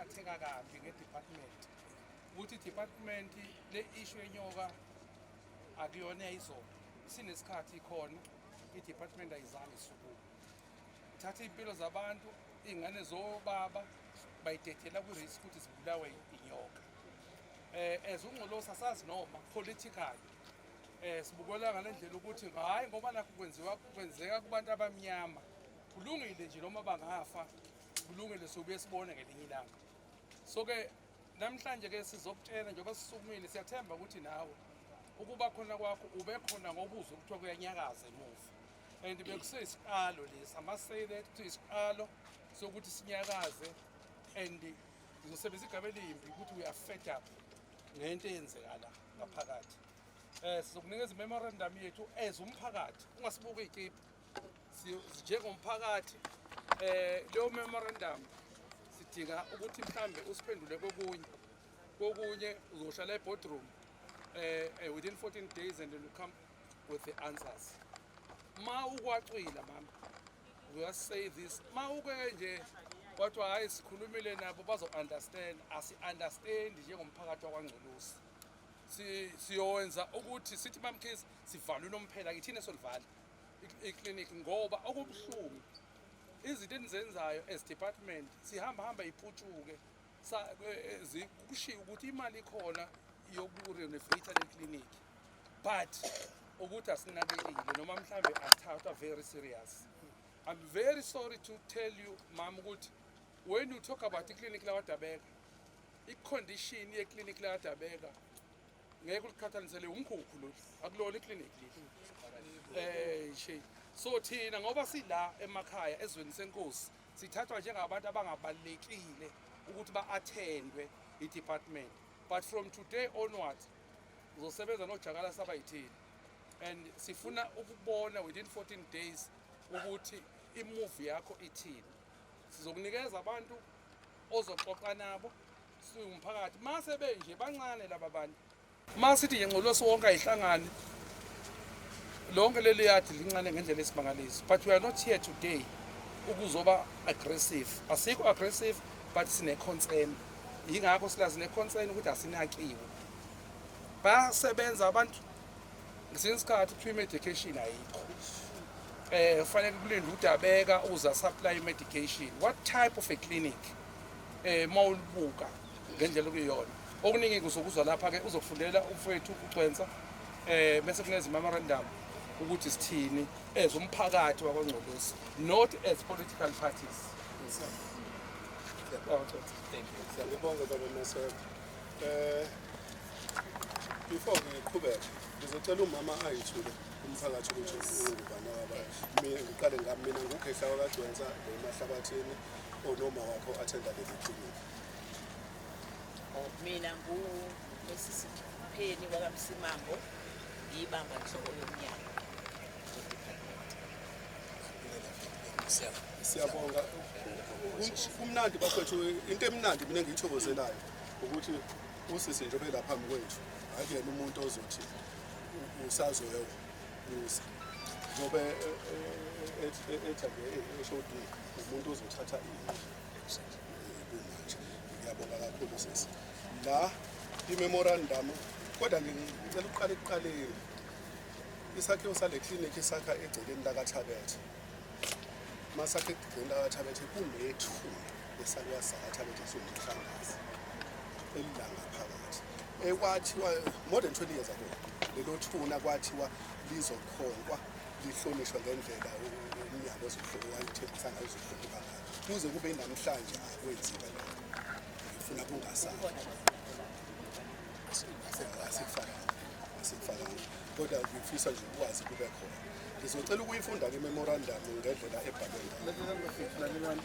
Siphatheka kabi nge-department, ukuthi i-department le issue yenyoka akuyona eyizolo, sinesikhathi ikhona i-department, ayizange isukume ithatha iy'mpilo zabantu. Iy'ngane zobaba bayidedela kwi-risk ukuthi zibulawe inyoka. As uNgcolosi asazi noma politically sibukela ngale ndlela ukuthi hhayi, ngoba nakho kwenziwa, kwenzeka kubantu abamnyama, kulungile nje noma bangafa, kulungile, sobuye sibone ngelinye ilanga. So-ke namhlanje ke sizokutshela njengoba sisukumile, siyathemba ukuthi nawe ukuba khona kwakho ube khona ngoba uzwe kuthiwa kuyanyakaza emuva, and bekuseyisiqalo lesi. I must say that kuyisiqalo sokuthi sinyakaze, and ngizosebenzisa igama elimbi ukuthi we are fed up ngento eyenzeka la ngaphakathi. Sizokunikeza i-memorandum yethu as umphakathi, ungasibuki iy'kipha njengomphakathi. Leyo memorandum sidinga ukuthi mhlambe usiphendule kokunye. Uzohlala e-boardroom within 14 days and then you come with the answers. Ma ukwacwila, mama, we must say this, ma uke nje kwathiwa hayi, sikhulumile nabo, bazo-understand, asi-understand njengomphakathi wakwaNgcolosi. Siyowenza ukuthi sithi mamkhize sivalwe unomphela kithina, solivala iklinikhi, ngoba okubuhlungu izinto enizenzayo as department sihamba hamba iputshuke. Kushiwo ukuthi imali ikhona yokurenovate le clinic, but ukuthi asinakekile noma mhlambe asithathwa very serious. I'm very sorry to tell you, mama, ukuthi when you talk about iclinic lakwaDabeka, i-condition yeclinic lakwaDabeka ngeke uliqhathanisele umkhukhu lo, akulona iclinic leli. Nje so thina ngoba sila emakhaya ezweni senkosi, sithathwa njengabantu abangabalulekile ukuthi ba-attendwe i-department, but from today onwards uzosebenza nojakala abayithini, and sifuna ukubona within 14 days ukuthi i-move yakho ithini. Sizokunikeza abantu ozoxoxa nabo siwumphakathi. Mase benje bancane laba bantu, masithi nje Ngcolosi wonke ayihlangane, lonke leli yadi lincane ngendlela esimangaliso. But we are not here today ukuzoba aggressive, asikho aggressive, but sine-concern. Yingakho sila, sine-concern ukuthi asinakiwe. Bayasebenza abantu, ngesinye isikhathi kuthiwa i-medication ayikho, kufanele kulinde uDabeka uza supply medication. What type of a clinic mawulibuka ngendlela okuyiyona? Okuningi kuzokuzwa lapha ke, uzokufundela umfowethu uCwensa, bese kuneza memorandum ukuthi sithini as umphakathi wakwaNgcolosi, not as political parties. Oh, Cwensa. Thank you. Siyabonga, baba Maseko. Before ngiqhubeke, ngizocela umama ayithule umphakathi ukuthi ungubani wabantu. Mina ngiqale ngami, mina nguKhehla wakaGcwensa emahlabathini, onoma wakho attenda leli clinic. Oh, mina ngu Mrs Pheni wakaMsimango, ngiyibamba inhloko yomnyango we-department. Siyabonga. Kumnandi bafethu, into emnandi mina engiyithokozelayo ukuthi usisi nje obela phambi kwethu akuyena umuntu ozothi usazoyobusa njengoba ethi eshodi umuntu ozothatha kumanje. Ngiyabonga kakhulu, sisi. La i-memorandum, kodwa ngicela ukuqala ekuqaleni. Isakhiwo sale clinic isakha egcekeni lakaThabethe. Masakhe egcekeni lakaThabethe, kunethuna lesakwazi sakaThabethe siwumhlangazi elilanga phakathi, ekwathiwa more than 20 years ago lelo thuna kwathiwa lizokhonkwa, lihlonishwe ngendlela umnyango wayithembisa ngayo, uzohlonipha ngayo. Kuze kube namhlanje akwenziwa lokho. Ngifuna kungasali. Asikufakanga, asikufakanga, kodwa ngifisa nje ukwazi kube khona. Ngizocela ukuyifunda-ke i-memorandum ngendlela ebhalwe ngayo.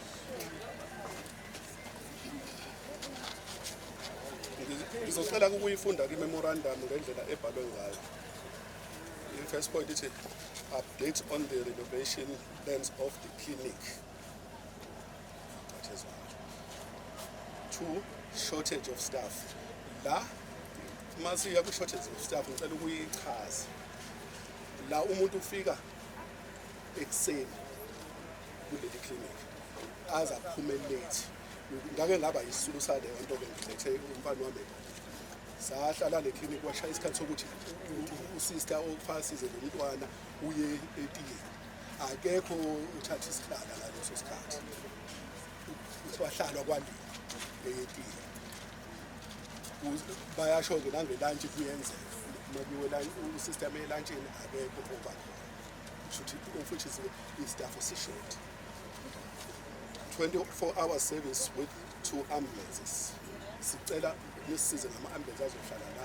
Ngizocela ukuyifunda-ke i-memorandum ngendlela ebhalwe ngayo. I-first point ithi, "Update on the renovation plans of the clinic." That is one. Two, shortage of staff. La masiya ku-shortage of staff, ngicela ukuyichaza. La umuntu ufika ekuseni kuleli clinic aze aphume late. Ngake ngaba yisisulu saleyo nto-ke, ngilethe umfana wami. Sahlala le clinic, kwashaya isikhathi sokuthi usister ofasize lo mntwana uye etiyeni, akekho uthatha isihlala ngaleso sikhathi, wahlalwa kwaliwa eyetiye. Bayasho-ke nangelantshi kuyenzeka, uma kuyiwe usister elantshini akekho oba khona, kusho ukuthi of which is i-staff sishort. 24 hour service with two ambulances. Sicela nisisize ngama-ambulance azohlala la,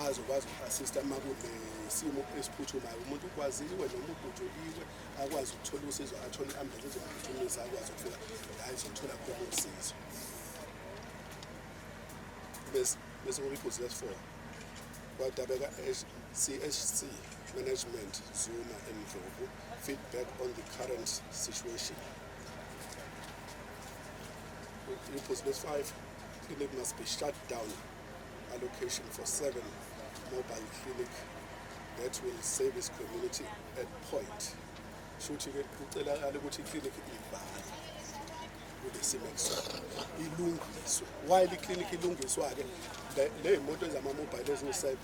azokwazi uku-assista uma kunesimo esiphuthumayo, umuntu ukwaziwe noma udutshuliwe, akwazi ukuthola usizo, athole i-ambulance ezomphuthumisa, akwazi ukufika la ezothola khona usizo. Bese kuba iphuzu lesi-4, KwaDabeka CHC management, Zuma and Ndlovu, feedback on the current situation. Iphuzu lesi-5, clinic must be shut down, allocation for seven mobile clinic that will service community at point. Shuthi-ke kucelakala ukuthi iklinikhi ivalwe kule simo ekusona, ilungiswe. While iklinikhi ilungiswa-ke, le y'moto ezama-mobile eziwu-7,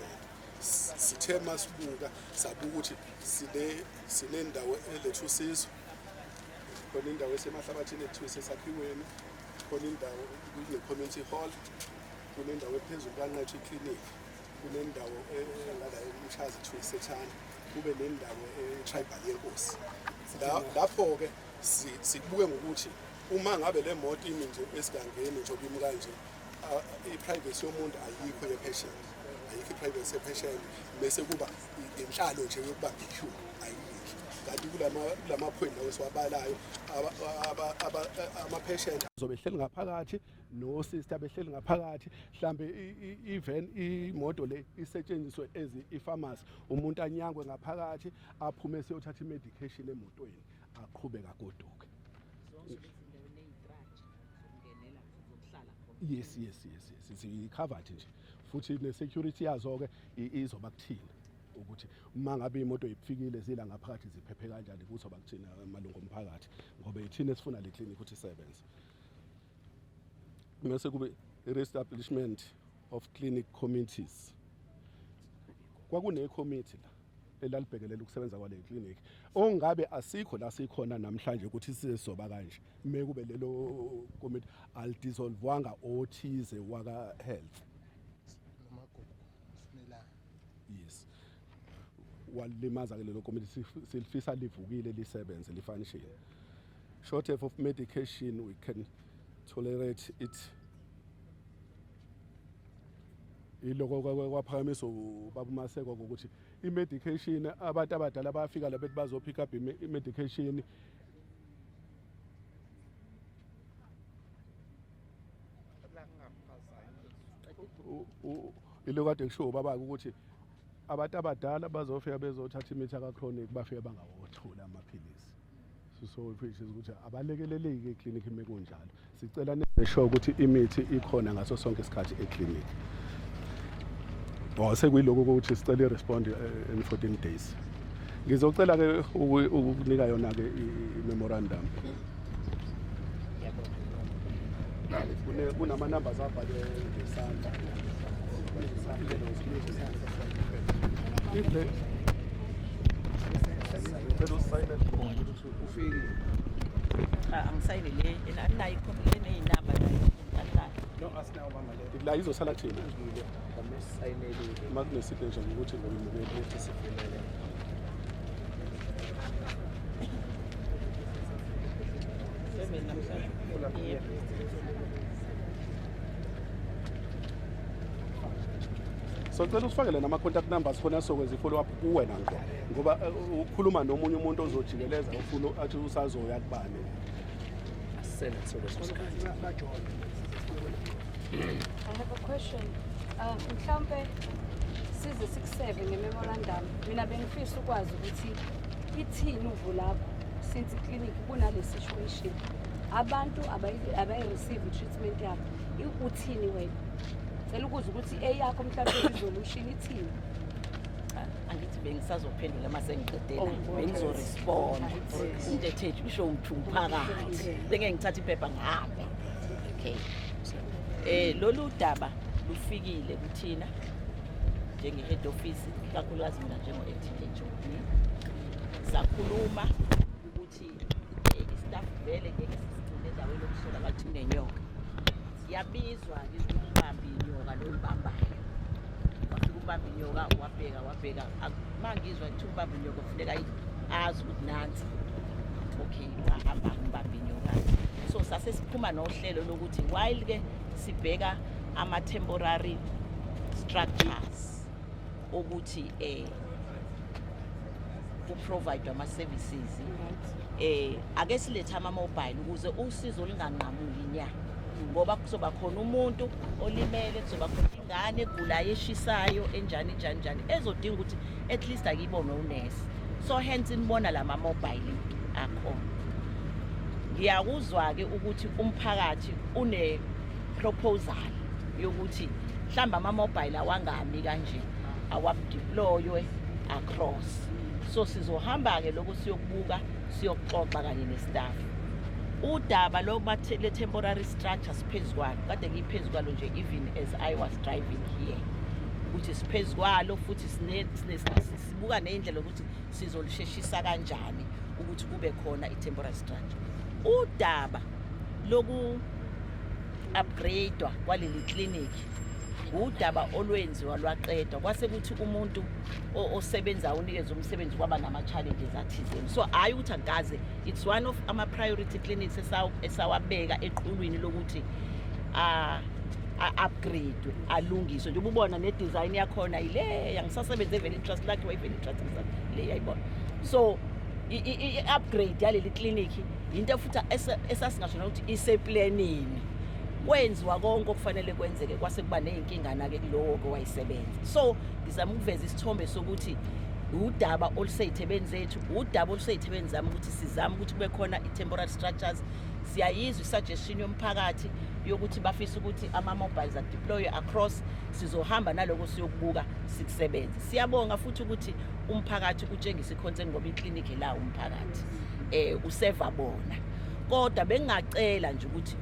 sithe masibuka sabuka ukuthi sinendawo eletha usizo khona, indawo esemahlabathini ekuthiwa isesakhiweni khona, indawo kune-community hall, kunendawo ephezulu kaNqetho iclinic, kunendawo engala eMshazi kuthiwa isethana, kube nendawo e-tribal yenkosi. Lapho-ke sikubuke ngokuthi uma ngabe le moto imi nje esigangeni njengoba imi kanje, i-privacy yomuntu ayikho, ye-patient ayikho i-privacy ye-patient, bese kuba inhlalo nje yokubamba i-queue ayikho. Kanti kulama point lawo esiwabalayo, ama-patient azobe ehleli ngaphakathi, no-sister behleli ngaphakathi, mhlambe even imoto le isetshenziswe as i-pharmacy, umuntu anyangwe ngaphakathi, aphume eseyothatha i-medication emotweni, aqhubeke agoduke. Zonke lezi ndawo ney'tratsha zokungenela, zokuhlala khona? Yes, ziyi-covered nje, futhi ne-security yazo-ke izoba kuthina ukuthi uma ngabe imoto ifikile zila ngaphakathi ziphephe kanjani, kuzoba kuthina amalungu omphakathi, ngoba ithina esifuna le clinic ukuthi isebenze. Bese kube i-reestablishment of clinic committees. Kwakune-committee la elalibhekelela ukusebenza kwale clinic, ongabe asikho la sikhona namhlanje ukuthi sizoba kanje mekube lelo committee alidissolvwanga othize waka health. Nomagugu Simelane. Yes, walimaza ke lelo committee. Silifisa livukile, lisebenze, lifunction. Shortage of medication, we can tolerate it. Iloko kwaphakamiswa ubaba uMaseko ukuthi i-medication, abantu abadala bayafika la bethi bazo-pick up i-medication. Ilo kade kushiwo ubaba ukuthi abantu abadala bazofika bezothatha imithi aka-chronic, bafike bangawothola amaphilisi. So which is ukuthi abalekeleleki eklinikhi. Uma kunjalo, sicela nenze sure ukuthi imithi ikhona ngaso sonke isikhathi eklinikhi. Oh, sekuyiloko ukuthi sicela i-respond in 14 days. Ngizocela ke ukukunika yona ke i-memorandum. Kunama numbers abhalwe ngesandla. If ngicela usayine ukuthi Ufikile. Cha, angisayini le, anayo ikhophi eney'namba nayo, anayo. No, asinawo mama le. La izosala kuthina. Bamesayinelile. Uma kune-signature ukuthi ngoyimukele. Ukuthi sivumelene. 7 namhlanje. Yebo. So cela usifakele nama-contact numbers khona sokwenza i-follow up kuwena ngqo, ngoba ukukhuluma nomunye umuntu ozojikeleza ufuna athi usazoya kubani. Asisenaso leso sikhathi. I have a question. Mhlawumbe size sikuseve nge-memorandum. Mina bengifisa ukwazi ukuthi ithini uvo lakho since iclinic kunale situation. Abantu abayi-receive i-treatment yabo. Uthini wena? Cela ukuzwa ukuthi eyakho mhlawumbe resolution ithini? Cha, angithi bengisazophendula uma sengiqedela. Oh, okay. Bengizoresponda into ethe isho ukuthi umphakathi, bengeke ngithathe iphepha ngihambe. Okay. Lolu daba lufikile kuthina njenge head office, ikakhulukazi mina njengo acting HOD. Sakhuluma ukuthi i-staff vele ngeke sisigcine endaweni okusola ngathi kunenyoka. Siyabizwa ke umbambi inyoka lo ibambayo. Wafika umbambi inyoka, wabheka wabheka, mangizwa ngithi umbambi inyoka kufuneka azi ukuthi nansi. Okay, wahamba umbambi inyoka. So sase siphuma nohlelo lokuthi while ke sibheka ama temporary structures ukuthi ku-provide ama services, ake silethe ama mobile ukuze usizo linganqamuki nya, ngoba kuzoba khona umuntu olimele, kuzoba khona ingane egulayo, eshisayo, enjani njani njani, ezodinga ukuthi at least akibone unesi. So hence nibona lama mobile akhona. Ngiyakuzwa ke ukuthi umphakathi une proposal yokuthi mhlamba ama mobile awangami kanje, awadeploywe across. So sizohamba ke lokho siyokubuka, siyokuxoxa kanye nestaff. Udaba lokuba le temporary structure siphezu kwalo, kade ngiphezu kwalo nje even as I was driving here, ukuthi siphezu kwalo futhi sibuka nendlela ukuthi sizolisheshisa kanjani ukuthi kube khona i-temporary structure. Udaba loku upgradewa kwaleli clinic udaba olwenziwa lwaqedwa, kwase kuthi umuntu osebenza unikeza umsebenzi kwaba nama challenges athizeni. So hayi ukuthi akaze, it's one of ama priority clinics esawabeka eqhulwini lokuthi a upgrade, alungiswe. Njengoba ubona ne design yakhona ile yangisasebenze Valley Trust, lakhiwa iValley Trust le yayibona. So i-upgrade yaleli clinic into futhi esasingasho ukuthi iseplanini, kwenziwa konke okufanele kwenzeke, kwase kuba nezinkingana ke kulowo owayisebenza. So ngizama ukuveza isithombe sokuthi udaba oluseyithebeni zethu, udaba oluseyithebeni zami, ukuthi sizame ukuthi kube khona i-temporary structures. Siyayizwa i-suggestion yomphakathi yokuthi bafisa ukuthi ama-mobiles adeploywe across. Sizohamba naloko siyokubuka, sikusebenze. Siyabonga futhi ukuthi umphakathi utshengisa i-concern, ngoba iklinikhi la umphakathi useva bona. Kodwa bengingacela nje ukuthi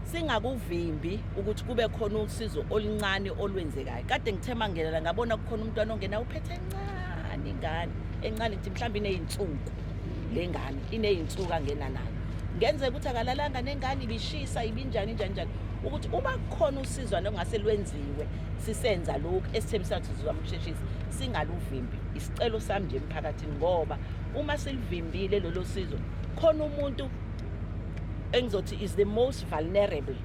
singakuvimbi ukuthi kube khona usizo oluncane olwenzekayo. Kade ngithe mangenela ngabona kukhona umntwana ongena uphethe encane ingane encane, ngithi mhlawumbe ineyinsuku le ngane, ineyinsuku angena nayo, ngenzeka ukuthi akalalanga nengane, ibishisa, ibinjani njani njani. Ukuthi uma kukhona usizo ongase lwenziwe sisenza lokhu esithembisa ukuthi sizama ukusheshisa, singaluvimbi. Isicelo sami nje emphakathini, ngoba uma silivimbile lolo sizo, khona umuntu engizothi is the most vulnerable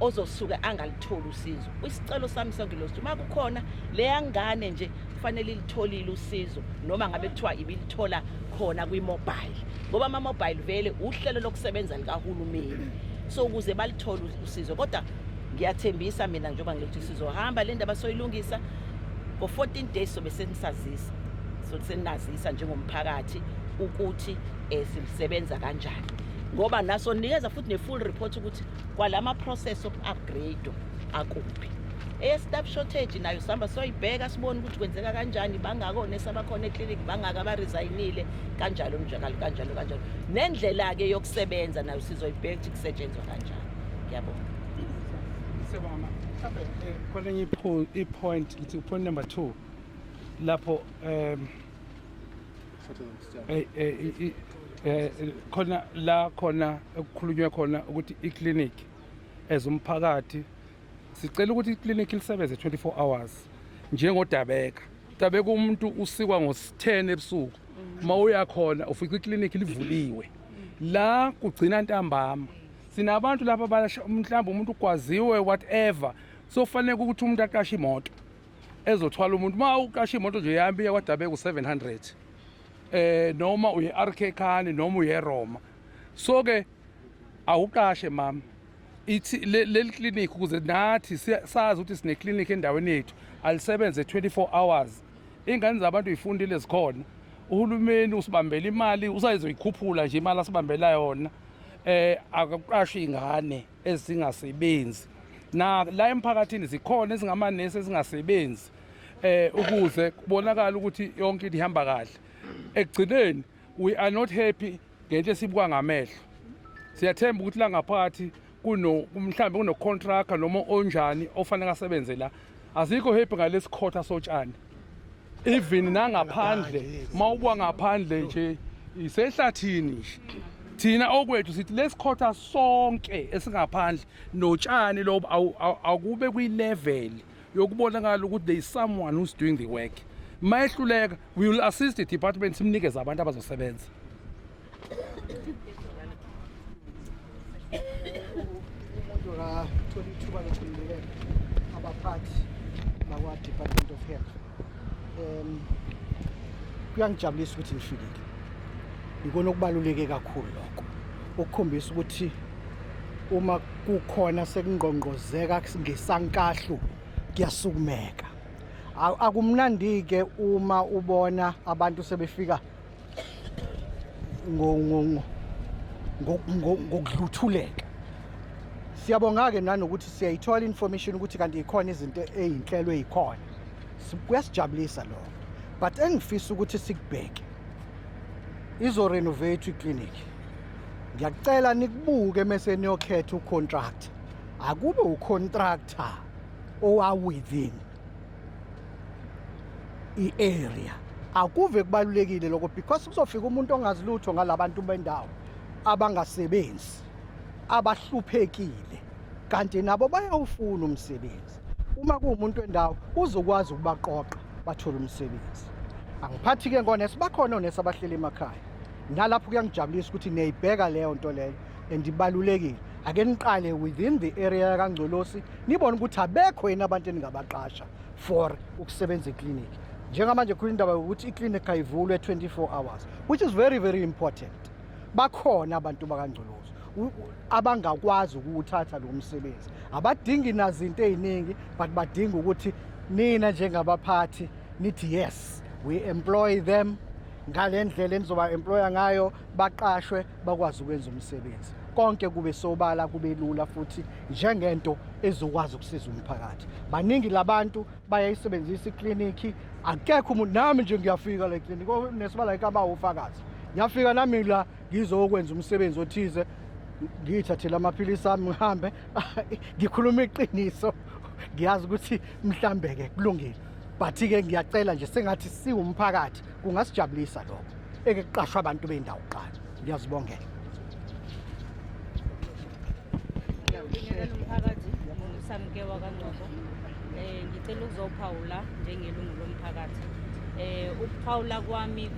ozosuka angalitholi usizo. Isicelo sami sonke lo, uma kukhona leya ngane nje kufanele ilitholile usizo, noma ngabe kuthiwa ibilithola khona kwi-mobile, ngoba ama-mobile vele uhlelo lokusebenza likahulumeni, so ukuze balithole usizo. Kodwa ngiyathembisa mina, njengoba ngithi sizohamba le ndaba soyilungisa ngo-14 days, sobe senisazisa, so senazisa njengomphakathi ukuthi silisebenza kanjani, ngoba naso nikeza futhi ne-full report ukuthi kwalama process of upgrade akuphi. Eye-staff shortage nayo sihamba soyibheka, sibone ukuthi kwenzeka kanjani, bangako onesi abakhona eklinikhi, bangaka abaresignile, kanjalo njalo kanjalo kanjalo. Nendlela-ke yokusebenza nayo sizoyibheka ukuthi kusetshenzwa kanjani. Ngiyabonga. Siyabonga, ma. Mhlawumbe kwelinye i-point, ngithi point number 2 lapho khona la khona ekukhulunywe khona ukuthi i-clinic as umphakathi sicela ukuthi i-clinic lisebenze 24 hours njengodabeka dabeka. Umuntu usikwa ngo-10 ebusuku, uma uya khona ufica i-clinic livuliwe la kugcina ntambama. Sinabantu lapha mhlawumbe umuntu ugwaziwe, whatever, so kufanele ukuthi umuntu aqashe imoto ezothwala umuntu. Uma uqashe imoto nje yami iya kwadabeka u-700, noma uye RK Khan noma uye Roma. So ke awuqashe mama, ithi leli clinic ukuze nathi sazi ukuthi sine clinic endaweni yethu, alisebenze 24 hours. Ingane zabantu ifundile, zikhona. Uhulumeni usibambela imali, usayizoyikhuphula nje imali asibambela yona. Akuqashwe ingane ezingasebenzi na la emphakathini, zikhona ezingamanesi ezingasebenzi, ukuze kubonakala ukuthi yonke into ihamba kahle. Ekugcineni we are not happy ngento esibuka ngamehlo. Siyathemba ukuthi la ngaphakathi Kuno mhlambe kuno contractor noma onjani ofanele asebenze la. Asikho happy ngalesikhotha sotshani. Even nangaphandle, mawubuka ngaphandle nje isehlathini nje. Thina okwethu sithi lesikhotha sonke esingaphandle notshani lobo akube kwi-level yokubonakala ukuthi there is someone who's doing the work. Mayehluleka, we will assist the department, simnikeze abantu abazosebenza. Umuntu akathola ithuba lokukhululeka, abaphathi bakwa-Department of Health. Kuyangijabulisa ukuthi nifikile. Ikona okubaluleke kakhulu lokho, ukukhombisa ukuthi uma kukhona sekungqongqozeka ngesankahlu kuyasukumeka. Akumnandi-ke uma ubona abantu sebefika ngokudluthuleka. Siyabonga-ke nanokuthi siyayithola information ukuthi kanti ikhona izinto ey'nhlelo ey'khona. Kuyasijabulisa lokho, but engifisa ukuthi sikubheke, izo-renovate iklinikhi. Ngiyacela nikubuke mese niyokhetha ucontractor, akube ucontractor owa within i-area. Akuve kubalulekile lokho, because kuzofika umuntu ongazi lutho ngalabantu bendawo abangasebenzi, abahluphekile, kanti nabo bayawufuna umsebenzi. Uma kuwumuntu wendawo uzokwazi ukubaqoqa bathole umsebenzi. Angiphathi-ke ngonesi, bakhona onesi abahleli emakhaya. Nalapho kuyangijabulisa ukuthi niyayibheka leyo nto leyo and ibalulekile. Ake niqale within the area yaKaNgcolosi, nibone ukuthi abekho yini abantu eningabaqasha for ukusebenza eklinikhi. Njengamanje khona indaba yokuthi iklinikhi ayivulwe 24 hours, which is very very important. Bakhona abantu bakaNgcolosi abangakwazi ukuwuthatha lo msebenzi, abadingi nazinto ey'ningi, but badinga ukuthi nina njengabaphathi nithi yes, we employ them ngale ndlela enizoba employa ngayo, baqashwe bakwazi ukwenza umsebenzi. Konke kube sobala, kube lula futhi njengento ezokwazi ukusiza umphakathi. Baningi labantu bayayisebenzisa iklinikhi, akekho umuntu, nami nje ngiyafika la eklinikhi, nesibala abawufakazi, ngiyafika nami la ngizokwenza umsebenzi othize, ngiyithathele amaphilisi ami ngihambe. Ngikhuluma iqiniso, ngiyazi ukuthi mhlambe-ke kulungile, but-ke ngiyacela nje, sengathi siwumphakathi kungasijabulisa lokho, eke kuqashwe abantu bendawo kuqala. Ngiyazibongela. Ngiyabingelela umphakathi, uSamke wakaNgcobo. Ngicela ukuzophawula njengelungu lomphakathi. Ukuphawula kwami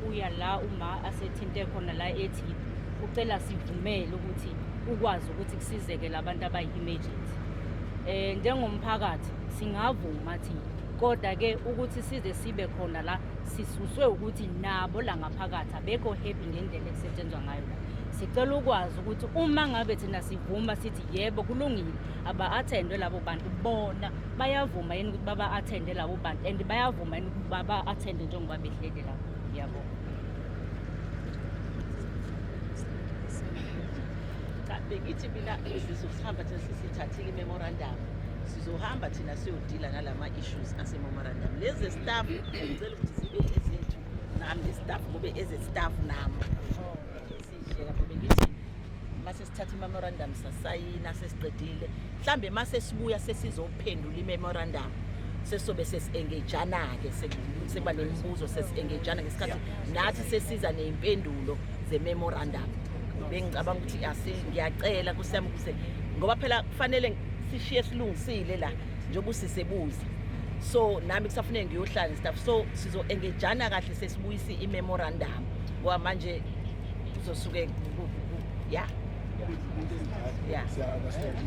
kuya la uma asethinte khona la, ethi ucela sivumele ukuthi ukwazi ukuthi kusizeke labantu abayi-emergency. Njengomphakathi singavuma thina, kodwa ke ukuthi size sibe khona la sisuswe ukuthi nabo la ngaphakathi abekho happy ngendlela ekusetshenzwa ngayo la. Sicela ukwazi ukuthi uma ngabe thina sivuma sithi yebo kulungile, aba-attendwe labo bantu, bona bayavuma yini ukuthi baba-attende labo bantu, and bayavuma yini ukuthi baba-attende njengoba behleli lapho? Ngiyabonga. Cha, bengithi mina sizohamba thina sisithathile i-memorandum, sizohamba thina siyodila nalama issues ase-memorandum. Lezi staff ngicela ukuthi zibe ezethu, nami ne-staff kube eze-staff nami sihle lapho. Bengithi mase sithatha i-memorandum, sasayina, sesiqedile, mhlambe mase sibuya sesizophendula i-memorandum, sesizobe sesi-engejana-ke, sekuba nemibuzo, sesi-engejana ngesikhathi nathi sesiza ney'mpendulo ze-memorandum. Bengicabanga ukuthi ngiyacela kusami kuse, ngoba phela kufanele sishiye silungisile la njengoba usisebuza, so nami kusafuneka ngiyohlala staff, so sizo-engejana kahle sesibuyisa i-memorandum, ngoba manje kuzosuke ya. Siya-understand.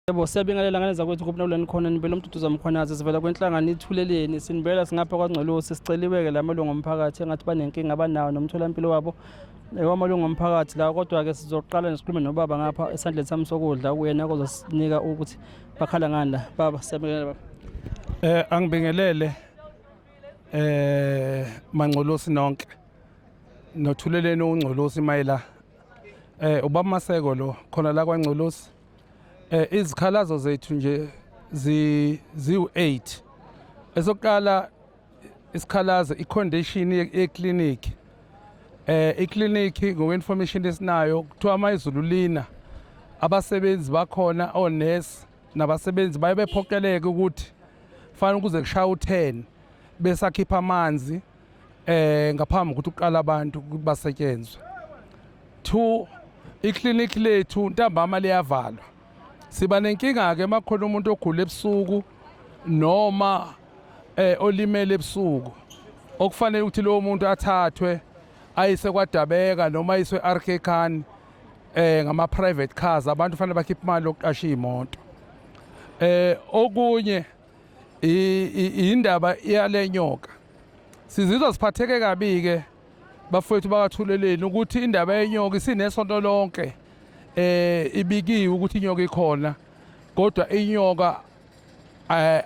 Yebo, siyabingelela ngane zakwethu kuphi naleni khona nibela uMduduzi Mkhwanazi, sivela kwenhlangano Ithuleleni. Sinibela singapha kwaNgcolosi. Siceliwe-ke la amalungu omphakathi engathi banenkinga abanawo nomtholampilo wabo, wamalungu omphakathi la, kodwa-ke sizoqala nesikhulume nobaba ngapha esandleni sami sokudla, kuyena kozosinika ukuthi bakhala ngani la. Baba, siyabingelela baba. Angibingelele Mangcolosi nonke noThuleleni uNgcolosi mayela ubaba Maseko lo khona la kwaNgcolosi. Izikhalazo zethu nje ziwu8. Esokuqala isikhalazo, icondition yeclinic. Ikliniki ngokwe-information esinayo kuthiwa uma izulu lina abasebenzi bakhona onesi nabasebenzi baye bephoqeleke ukuthi fanele ukuze kushaya u-10 besakhipha amanzi ngaphambi kokuthi kuqala abantu ukuthi basetshenzwe. Two, ikliniki lethu ntambama liyavalwa. Siba nenkinga ke makhona umuntu ogula ebusuku noma olimele ebusuku okufanele ukuthi lowo muntu athathwe ayise kwaDabeka noma ayiswe RK Khan ngama private cars. Abantu fanele bakhiphe imali yokuqasha imoto. Okunye indaba yalenyoka, sizizwa siphatheke kabi ke bafowethu bakaThuleleni ukuthi indaba yenyoka isinesonto lonke ibikiwe ukuthi inyoka ikhona, kodwa inyoka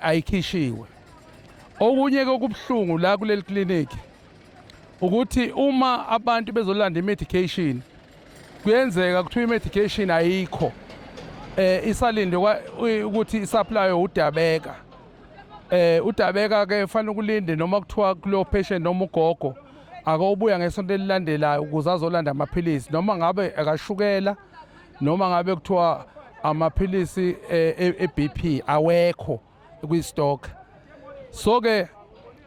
ayikhishiwe. Okunye ke okubuhlungu la kuleli clinic ukuthi uma abantu bezolanda i-medication kuyenzeka kuthiwa i-medication ayikho, isalinde ukuthi i-supply uDabeka. UDabeka ke fanele ukulinde noma kuthiwa kulo patient noma ugogo akobuya ngesonto elilandelayo ukuze azolanda amaphilisi, noma ngabe akashukela noma ngabe kuthiwa amaphilisi e-BP awekho kwi-stock. So ke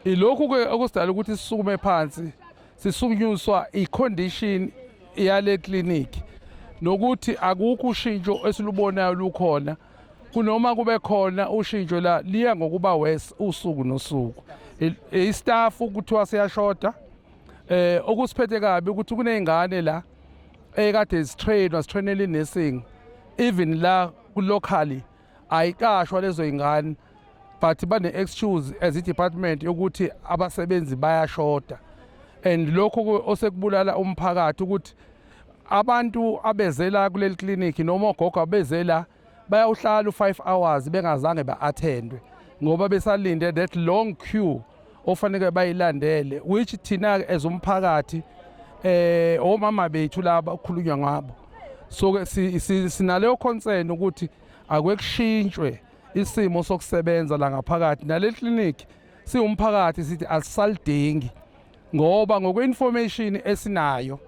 ilokhu ke okusidala ukuthi sisukume phansi, sisukunyuswa i-condition yale clinic nokuthi akukho ushintsho esilubonayo lukhona. Kunoma kube khona ushintsho la liya ngokuba worse usuku nosuku. I-staff kuthiwa siyashoda. Okusiphethe kabi ukuthi kuney'ngane la ekade zitrainwa, zitrainela i-nursing, even la ku-locally ayiqashwa lezo y'ngane, but bane-excuse as i-department yokuthi abasebenzi bayashoda. And lokho osekubulala umphakathi ukuthi abantu abezela kuleli clinic noma ogogo abezela bayawuhlala u-5 hours bengazange ba-attendwe ngoba besalinde that long queue ofanele bayilandele, which thina as umphakathi omama bethu laba okukhulunywa ngabo. So ke sinaleyo concern ukuthi akwekushintshwe isimo sokusebenza la ngaphakathi nale clinic. Siwumphakathi sithi asisalidingi ngoba ngokwe-information esinayo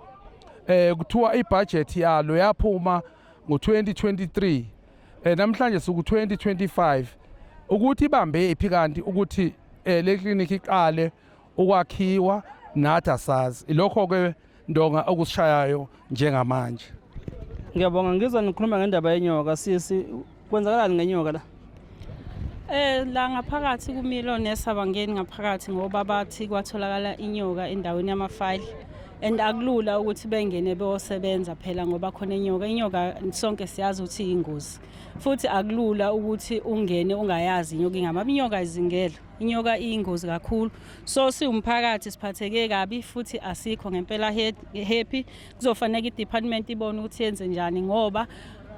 kuthiwa ibudget yalo yaphuma ngo-2023, namhlanje siku-2025. Ukuthi ibambe iphi kanti ukuthi le clinic iqale ukwakhiwa nathi asazi. Ilokho ke ndonga okusishayayo njengamanje. Ngiyabonga. Ngizwa nikhuluma ngendaba yenyoka, sisi. Kwenzakalani ngenyoka la? La ngaphakathi kumile onesi, abangeni ngaphakathi ngoba bathi kwatholakala inyoka endaweni yamafayili and akulula ukuthi bengene beyosebenza phela ngoba khona inyoka. Inyoka sonke siyazi ukuthi iyingozi, futhi akulula ukuthi ungene ungayazi inyoka ingama. Inyoka izingela, inyoka iyingozi kakhulu. So siwumphakathi siphatheke kabi futhi asikho ngempela happy. Kuzofanele i-department ibone ukuthi yenze njani ngoba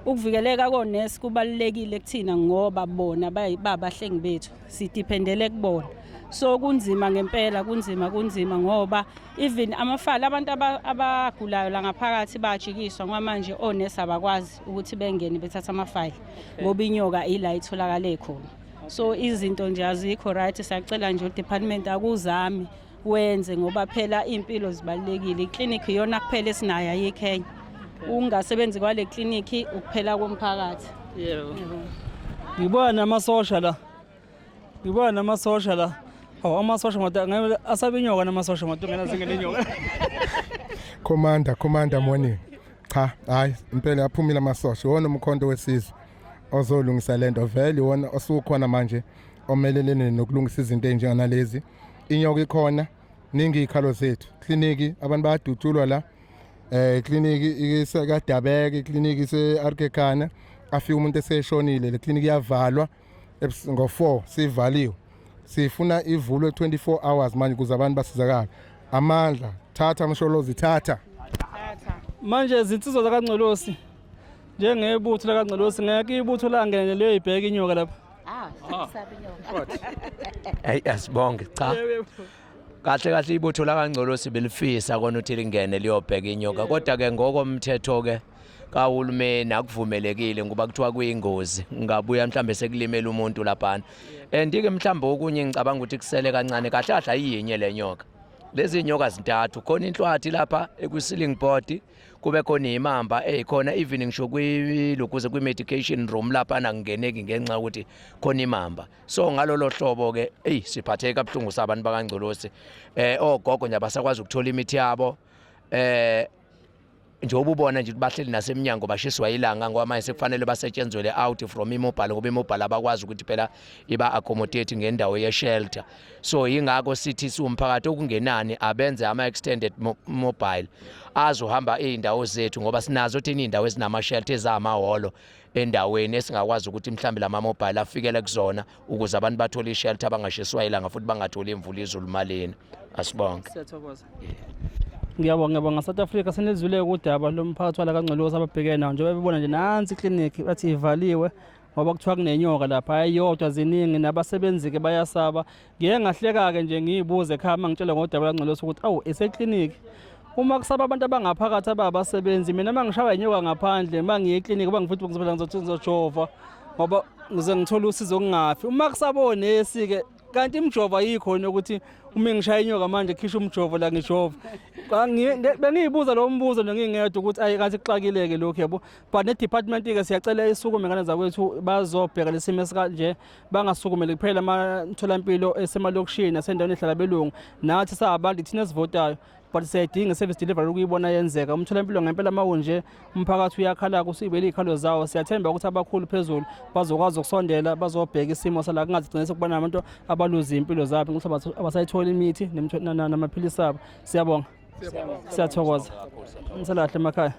ukuvikeleka konesi kubalulekile kuthina ngoba bona babahlengi bethu, sidependele kubona. So kunzima ngempela, kunzima, kunzima ngoba even amafayili abantu abagulayo la ngaphakathi bajikiswa ngoba manje onesi abakwazi ukuthi bengene bethatha amafayili ngoba inyoka ila itholakale khona. So izinto nje azikho right. Siyacela nje udepartment akuzame wenze ngoba phela iy'mpilo zibalulekile. Iklinikhi iyona kuphela esinayo, ayikho enye. Ukungasebenzi kwale kliniki ukuphela komphakathi. Yebo. Ngibona namasosha la. Ngibona namasosha la. Hawu, amasosha madoda ngeke asabe inyoka namasosha madoda ngena zingene inyoka. Commander, Commander, morning. Cha, hayi impela yaphumile amasosha. Iwona umkhonto wesizwe ozolungisa lento vele, iwona osukhona manje omelelene nokulungisa izinto ezinjenganalezi. Inyoka ikhona, ningi ikhalo zethu. Kliniki abantu bayadutshulwa la. Ikliniki isekadabeka, ikliniki ise RK Khan. Afika umuntu eseshonile, le kliniki iyavalwa ngo4 sivaliwe. Sifuna ivulwe 24 hours manje ukuze abantu basizakale. Amandla, thatha Msholozi, thatha. Manje zinsizwa zakaNgcolosi, njengebutho lakaNgcolosi, ngeke ibutho langene liyoyibheka inyoka lapha? Ah, sabe inyoka. Hey, asibonge. Cha. Kahle kahle ibutho lakaNgcolosi belifisa kona ukuthi lingene liyobheka inyoka, kodwa ke ngokomthetho ke kahulumeni akuvumelekile ngoba kuthiwa kuyingozi, ngabuya mhlambe sekulimela umuntu laphana. And ke mhlambe okunye ngicabanga ukuthi kusele kancane, kahle kahle ayiyinye le nyoka. Lezi nyoka zintathu, khona inhlwathi lapha ekwi-ceiling board, kube khona imamba eyikhona even ngisho kwilokuze kwi-medication room lapha anangeneki ngenxa yokuthi khona imamba. So ngalolo hlobo ke, eyi, siphatheke kabuhlungu sabantu bakaNgcolosi. Ogogo nje abasakwazi ukuthola imithi yabo. Njengoba ubona nje bahleli nasemnyango, bashiswa ilanga ngoba manje sekufanele basetshenzwele out from imobile, ngoba imobile abakwazi ukuthi phela iba accommodate ngendawo ye-shelter. So yingakho sithi siwumphakathi okungenani abenze ama-extended mobile azohamba iy'ndawo zethu, ngoba sinazo thina iy'ndawo ezinama-shelter ezamahholo endaweni esingakwazi ukuthi mhlawumbe lama mobile afikele kuzona ukuze abantu bathole i-shelter, bangashiswa ilanga futhi bangatholi imvula izulu malini. Asibonke. Siyathokoza. Ngiyabonga, ngiyabonga. South Africa, senizwile udaba lomphakathi wala kaNgcolosi ababhekene nawo, njengoba bebona nje nansi iklinikhi bathi ivaliwe ngoba kuthiwa kunenyoka lapha, ayiyodwa, ziningi, nabasebenzi-ke bayasaba. Ngiye ngahleka-ke nje, ngiyibuze ekhaya uma ngitshela ngodaba laNgcolosi ukuthi awu, iseklinikhi uma kusaba abantu abangaphakathi ababasebenzi, mina uma ngishawa inyoka ngaphandle, uma ngiye eklinikhi, uba ngifuthi ngizovela ngizothi ngizojova ngoba ngize ngithole usizo kungafi. Uma kusaba onesi-ke, kanti imijovo ayikhona ukuthi uma ngishaya inyoka manje khishwa umjovo la ngijova. Bengiyibuza lo mbuzo nje ngingedwa ukuthi ayi, kanti kuxakile-ke lokhu, yabo. But ne-department-ke siyacela isukume, ngane zakwethu, bazobheka lesimo esikanje, bangasukumeli kuphela amatholampilo esemalokishini nasendaweni ehlala belungu. Nathi sabantu thina esivotayo, but siyayidinga i-service delivery ukuyibona yenzeka umtholampilo ngempela. Mawunje umphakathi uyakhala kusibele iy'khalo zawo, siyathemba ukuthi abakhulu phezulu bazokwazi ukusondela bazobheka isimo sala, kungazigcina sekubona nabantu abaluza iy'mpilo zabo ukuthi abasayitholi imithi namaphilisi abo. Siyabonga, siyathokoza, nisalahle emakhaya.